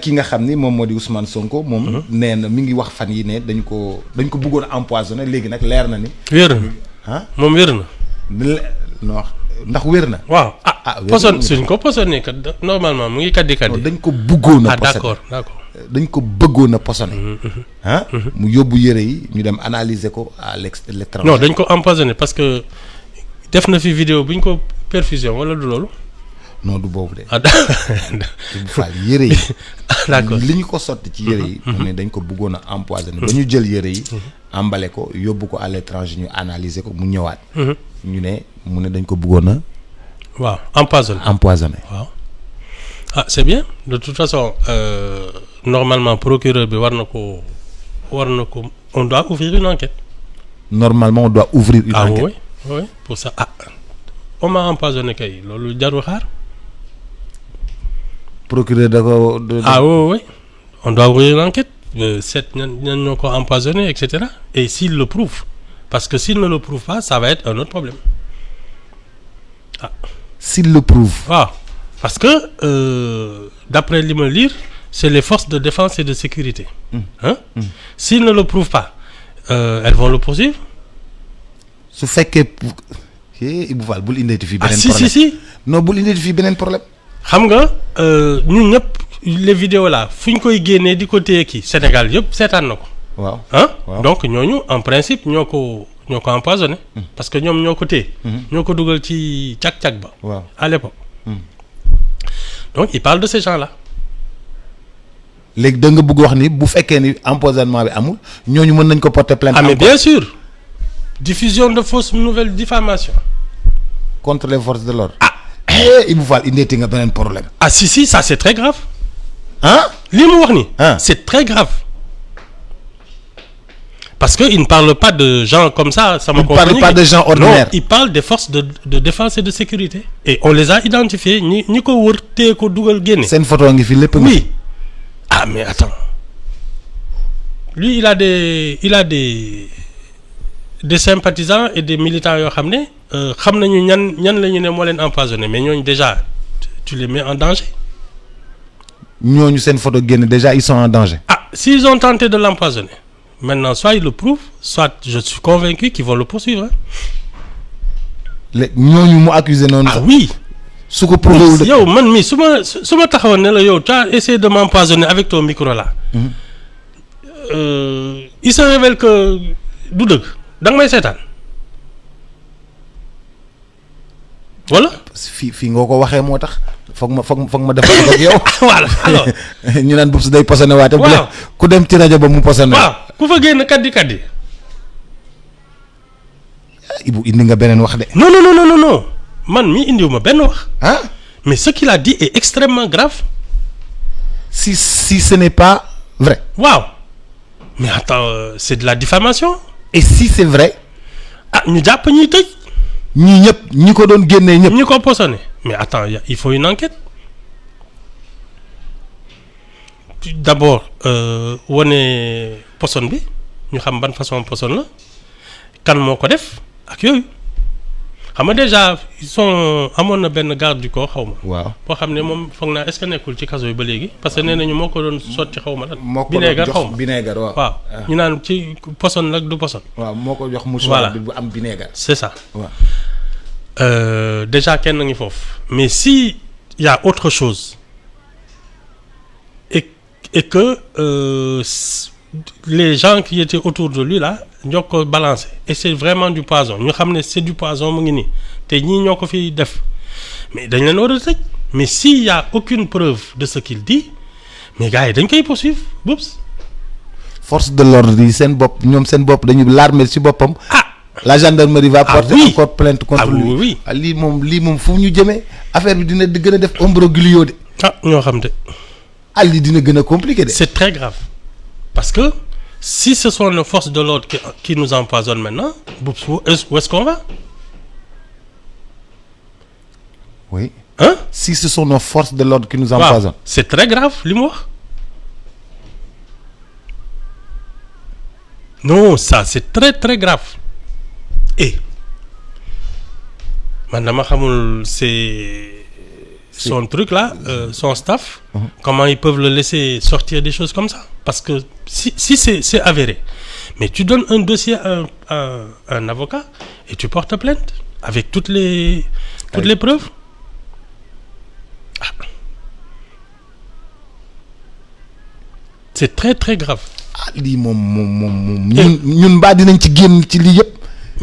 ki nga xam ni moom moo di Ousmane Sonko moom nee na mi ngi wax fan yi ne dañ ko bëggoon a empoisonné léegi nag leer na ni wér na ah moom wér na non ndax wér na waaw poson suñ ko posonné kat normalement mu ngi kaddi dañ ko bëggoon a posonné d'accord dañ ko bëggoon a posonné mu yóbbu yëre yi ñu dem analyser ko à l'étranger. non dañ ko empoisonné parce que def na fi vidéo bu ñu ko perfusion wala du loolu. non du boobu de. bu faal yëre yi. d'accord li ñu ko sotti ci yëre yi. mu ne dañ ko bëggoon a empoisonné. ba ñu jël yëre yi. emballé ko yóbbu ko à l'étranger ñu analyser ko mu ñëwaat. ñu ne mu ne dañ ko bëggoon a. waaw empoisonné. waaw c'est bien de toute façon normalement procureur bi war na ko on doit ouvrir une enquête. normalement on doit ouvrir une enquête. oui pour ça on m'a empoisonné kay loolu jarul xaar. procureur da ko. oui on doit ouvrir une enquête seet ñan ñoo ko empoisonné et cetera et s'il le prouve parce que s'il ne le prouve pas ça va être un autre problème s'il le prouve. waaw parce que d'après li ma lire c'est les forces de défense et de sécurité. S'ils ne le prouvent pas elles vont le poursuivre. su fekkee Ibou Fall bul indee fii beneen problème si non bul indee fii beneen problème. xam nga ñun ñëpp les vidéos là fu ñu koy génnee di ko téye kii Sénégal yëpp seetaan na ko. waaw donc ñooñu en principe ñoo ko empoisonné. parce que ñoom ñoo ko téye. ñoo ko dugal ci cag-cag ba. waaw à l'époque. donc il parle de ces gens-là. léegi da nga bëgg wax ni bu fekkee ni empoisonnement bi amul ñooñu mën nañ ko porter plainte. mais bien sûr. diffusion de fausses nouvelles, diffamation. Contre les forces de l'ordre. Ibou Fall indeeti nga beneen problème. Si ça c'est très grave. li mu wax ni. c'est très grave. parce que il ne parle pas de gens comme ça. Il ne parle pas de gens ordinaires. Non, il parle des forces de défense et de sécurité. Et on les a identifiés ñi ko wër téye ko dugal génne. seen photo ngi fi lépp. oui mais attends lui il a des sympathisants et des militants yoo xam ne xam nañu ñan la ñu ne moo leen empoisonné mais ñooñu déjà tu les mets en danger. ñooñu seen photo génn déjà ils sont en danger. S'ils ont tenté de l'empoisonner maintenant soit ils le prouvent soit je suis convaincu qu'ils vont le poursuivre. ñooñu mu accusé noonu. Oui. su ko prouvé wul yow man mii su ma taxawoon ne la yow tu as essayé de m'empoisonner avec ton micro là. Il se révèle que du dëgg. da nga may seetaan voilà. fii nga ko waxee moo tax foog ma def ak yow. voilà alors. ñu naan boobu su day posone waate. waaw ku dem ci rajo ba mu posone. waaw ku fa génn kaddi. Ibou indi nga beneen wax de. non man mii indiwuma benn wax. mais ce qu'il a dit est extrêmement grave. si ce n'est pas vrai. waaw mais attends c'est de la diffamation. Et si c'est vrai. ñu jàpp ñuy tëj. ñii ñëpp ñi ko doon génnee ñëpp. ñi ko posonné mais attends il faut une enquête. D'abord wane poson bi ñu xam ban façon poson la kan moo ko def ak yooyu xam nga déjà amoon na benn garde du corps xaw ma. waaw boo xam ne moom foog naa est-ce que nekkul ci kaso yi ba léegi. parce que nee nañu moo ko doon sotti xaw ma lan. moo ko doon jox vinaigre waaw. ñu naan ci poson nag du poson. waaw moo ko jox mouchoir bi bu am vinaigre. c'est ça. waaw. déjà kenn ngi foofu. mais si y a autre chose et que les gens qui étaient autour de lui là ñoo ko balancé et c'est vraiment du poison ñu xam ne c'est du poison mu ngi nii te ñii ñoo ko fi def mais dañ leen war a tëj mais s'il y a aucune preuve de ce qu'il dit mais gars yi dañ koy poursuivre boops. force de l'ordre yi seen bopp ñoom seen bopp dañu l'armée ci boppam. la gendarmerie va porter encore plainte contre lui. oui lii moom fu ñu jëmee affaire bi dina gën a def imbroglio de. ñoo xam de. lii dina gën a compliqué de. c'est très grave parce que si ce sont les forces de l'ordre qui nous empoisonnent maintenant où est-ce qu'on va? Oui. Si ce sont nos forces de l'ordre qui nous empoisonnent. C'est très grave li mu wax. Non, ça c'est très très grave. Et man dama xamul c'est son truc là, son staff, comment ils peuvent le laisser sortir des choses comme ça? Parce que si c'est avéré, mais tu donnes un dossier à un avocat et tu portes plainte avec toutes les preuves. Ah. C'est très très grave. ah lii moom ñun mbaa dinañ ci génn ci lii yëpp.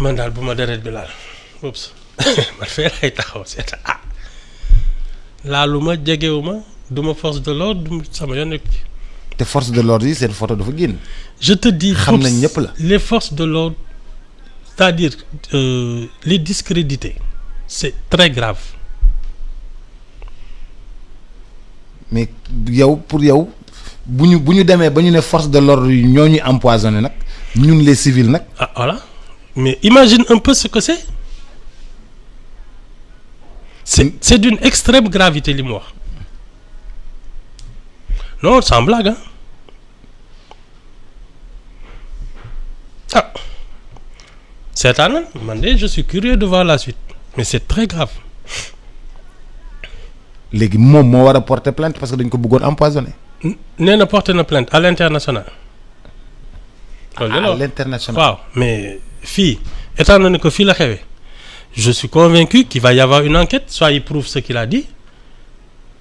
man daal bu ma deret bi laal oups man fee lay taxaw seeta laalu ma jegewu ma du ma force de l'ordre du sama yoon nekk ci. te force de l'ordre yi seen photo dafa génn. je te dis xam nañ ñëpp la. les forces de l'ordre c'est-à-dire les discréditer c'est très grave. mais pour yow bu ñu demee ba ñu ne force de l'ordre yi ñoo ñuy empoisonné nag ñun les civils nag. ah voilà mais imagine un peu ce que c'est. C'est d'une extrême gravité li mu wax non sans blague hein. Ah seetaan man de je suis curieux de voir la suite mais c'est très grave. léegi moom moo war a porter plainte parce que dañ ko bëggoon empoisonné. nee na porter na plainte à l'international. à l'international waaw mais fii étant donné que fii la xewee je suis convaincu qu'il va y avoir une enquête soit il prouve ce qu'il a dit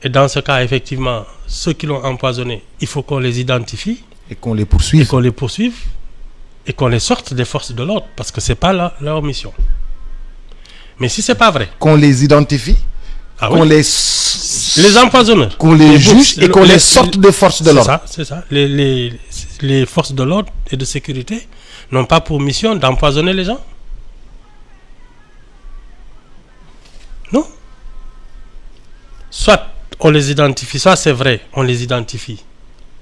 et dans ce cas effectivement ceux qui l'ont empoisonné il faut qu'on les identifie et qu'on les poursuive et qu'on les sorte des forces de l'ordre parce que c'est pas leur mission. Mais si c'est pas vrai, qu'on les identifie, qu'on les empoisonneurs, qu'on les juge et qu'on les sorte des forces de l'ordre. C'est ça. Les forces de l'ordre et de sécurité n'ont pas pour mission d'empoisonner les gens. Non. Soit on les identifie, soit c'est vrai, on les identifie,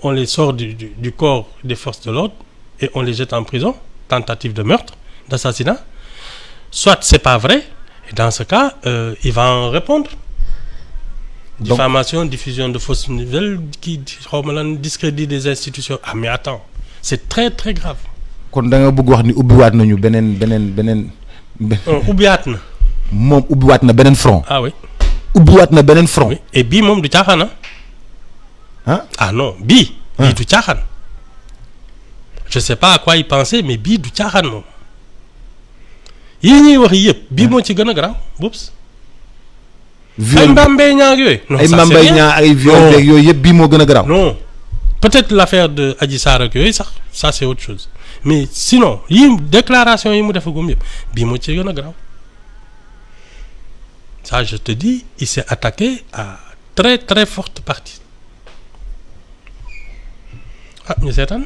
on les sort du corps des forces de l'ordre et on les jette en prison, tentative de meurtre, d'assassinat. Soit c'est pas vrai, et dans ce cas, il va en répondre. Diffamation, diffusion de fausses nouvelles, discrédit des institutions. Ah mais attends, c'est très très grave. kon da nga bëgg wax ni ubbiwaat nañu beneen. ubbiwaat na. moom ubbiwaat na beneen front. Ah oui. ubbiwaat na beneen front. Oui. Et bii moom du caaxaan ah non bii. bii du caaxaan. Je sais pas à quoi il pensait mais bii du caaxaan moom. yii ñuy wax yëpp bii moo ci gën a garaaw boops. ay mbambey ñaar yooyu. non ay mbambey ñaar ay viol beeg yooyu yëpp bii moo gën a garaaw. non peut-être l'affaire de Adji Sarr ak yooyu sax ça c'est autre chose mais sinon yii déclaration yi mu defagum yëpp bii moo ci gën a garaaw. Ça je te dis il s'est attaqué à très très forte partie. Ah ñu seetaan.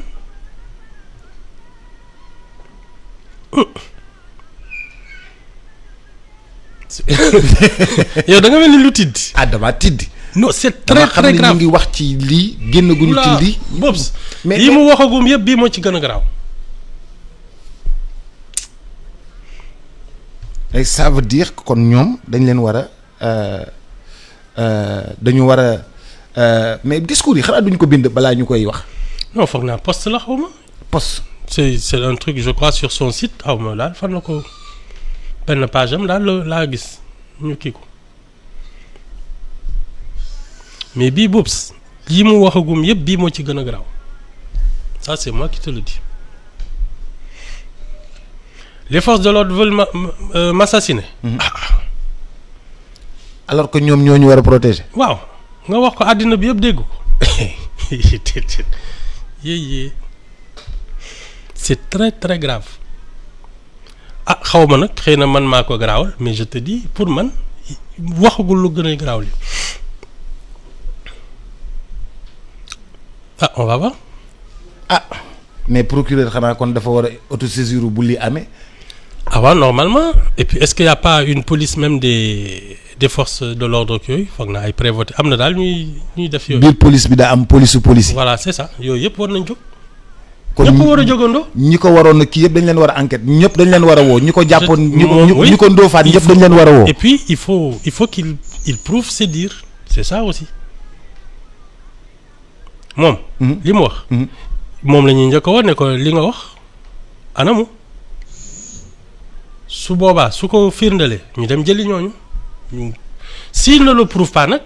yow da nga mel ni lu tiddi. ah dama tiddi. non c'est très très grave ñu ngi wax ci lii génnaguñu ci lii. boobu yi mu waxagum yëpp bii moo ci gën a garaaw. et ça veut dire que kon ñoom dañ leen war a dañu war a mais discours yi xanaa duñ ko bind balaa ñu koy wax. non foog naa poste la xaw ma. poste. c'est un truc je crois sur son site xaw ma daal fan la ko. benn page am daal laa gis ñu kii ko mais bii boobu yi mu waxagum yëpp bii moo ci gën a garaaw ça c'est moi qui te le dis. Les forces de l'ordre veulent m'assassiner. Alors que ñoom ñoo ñu war a protéger. waaw nga wax ko àddina bi yëpp dégg ko yéyee c'est très très grave. ah xaw ma nag xëy na man maa ko garaawal mais je te dis pour man waxagul lu gën a garaaw li ah on va voir. ah mais procureur xanaa kon dafa war a autosaisir bu li amee. ah waaw normalement et puis est-ce qu'il y a pas une police même des forces de l'ordre ak yooyu foog naa ay prévoté am na daal ñuy def yooyu. biir police bi daa am police su police. voilà c'est ça yooyu yëpp war nañ jóg. kon ñëpp war a jógandoo. ñi ko waroon a kii yëpp dañ leen war a enquête ñëpp dañ leen war a woo ñi ko jàppoon. ñi ko ndóofaat ñëpp dañ leen war a woo. et puis il faut qu'il prouve ses dires c'est ça aussi moom. li mu wax. moom la ñuy njëkk a wax ne ko li nga wax anamu su boobaa su ko firndalee ñu dem jëli ñooñu s'il ne le prouve pas nag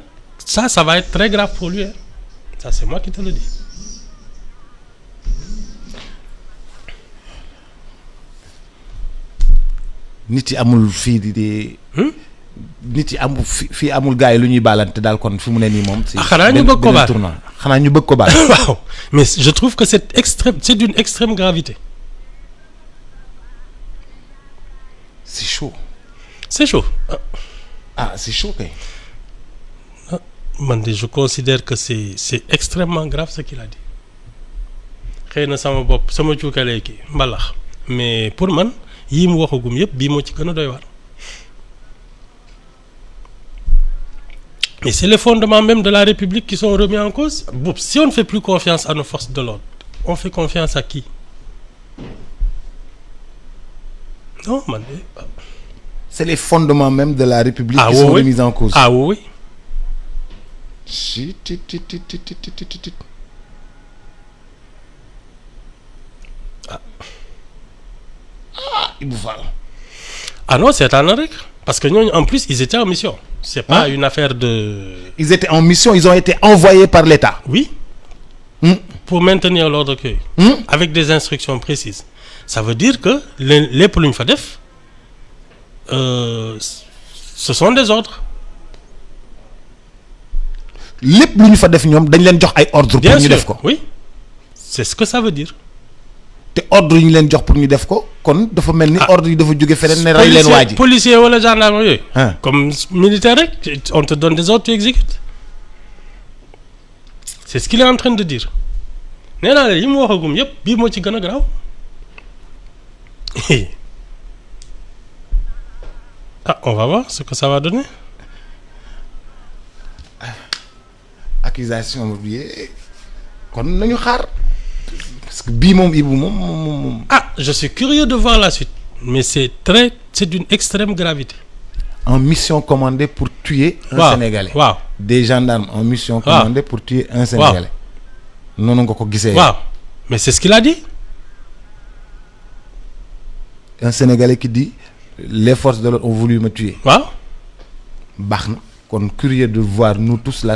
ça va être très grave pour lui, hein. Ça c'est moi qui te le dis. nit yi amul fii di nit yi amul fii amul gars yi lu ñuy baalante daal kon fi mu ne nii moom. xanaa ñu bëgg ko baal xanaa ñu bëgg ko baal. waaw mais je trouve que c'est d'une extrême gravité. c'est chaud. c'est chaud. ah c'est chaud kay. man de je considère que c'est extrêmement grave ce qu'il a dit. xëy na sama bopp sama cuukalee kii mbalax mais pour man yii mu waxagum yëpp bii moo ci gën a doy waar. mais c'est les fondements même de la République qui sont remis en cause. Bon, si on ne fait plus confiance à nos forces de l'ordre, on fait confiance à qui? Non, man. C'est les fondements même de la République qui oui, sont remis en cause. Ah oui. Ibou Fall. Ah non, c'est un règle. Parce que nous, en plus, ils étaient en mission. C'est pas une affaire de... Ils étaient en mission, ils ont été envoyés par l'État. Oui. Pour maintenir l'ordre cueil. Avec des instructions précises. Ça veut dire que les Poulignes Fadef, ce sont des ordres. Les Poulignes Fadef, ils ont des ordres pour nous faire. Oui. C'est ce que ça veut dire. te ordre yi ñu leen jox pour ñu def ko kon dafa mel ni ordre yi dafa jóge feneen ne rey leen waa ji policier wala gendarme yooyu comme militaire rek on te donne des ordres tu exécutes c'est ce qu'il est en train de dire nee naa la yi mu waxagum yëpp bii moo ci gën a garaaw on va voir ce que ça va donner. accusation bi kon nañu xaar. Parce que Bimom Ibou mom. Je suis curieux de voir la suite. Mais c'est d'une extrême gravité. En mission commandée pour tuer un Sénégalais. Wow. Des gendarmes en mission commandée pour tuer un Sénégalais. Non, non, mais c'est ce qu'il a dit. Un Sénégalais qui dit les forces de l'ordre ont voulu me tuer. Wow. Bah, on est curieux de voir nous tous la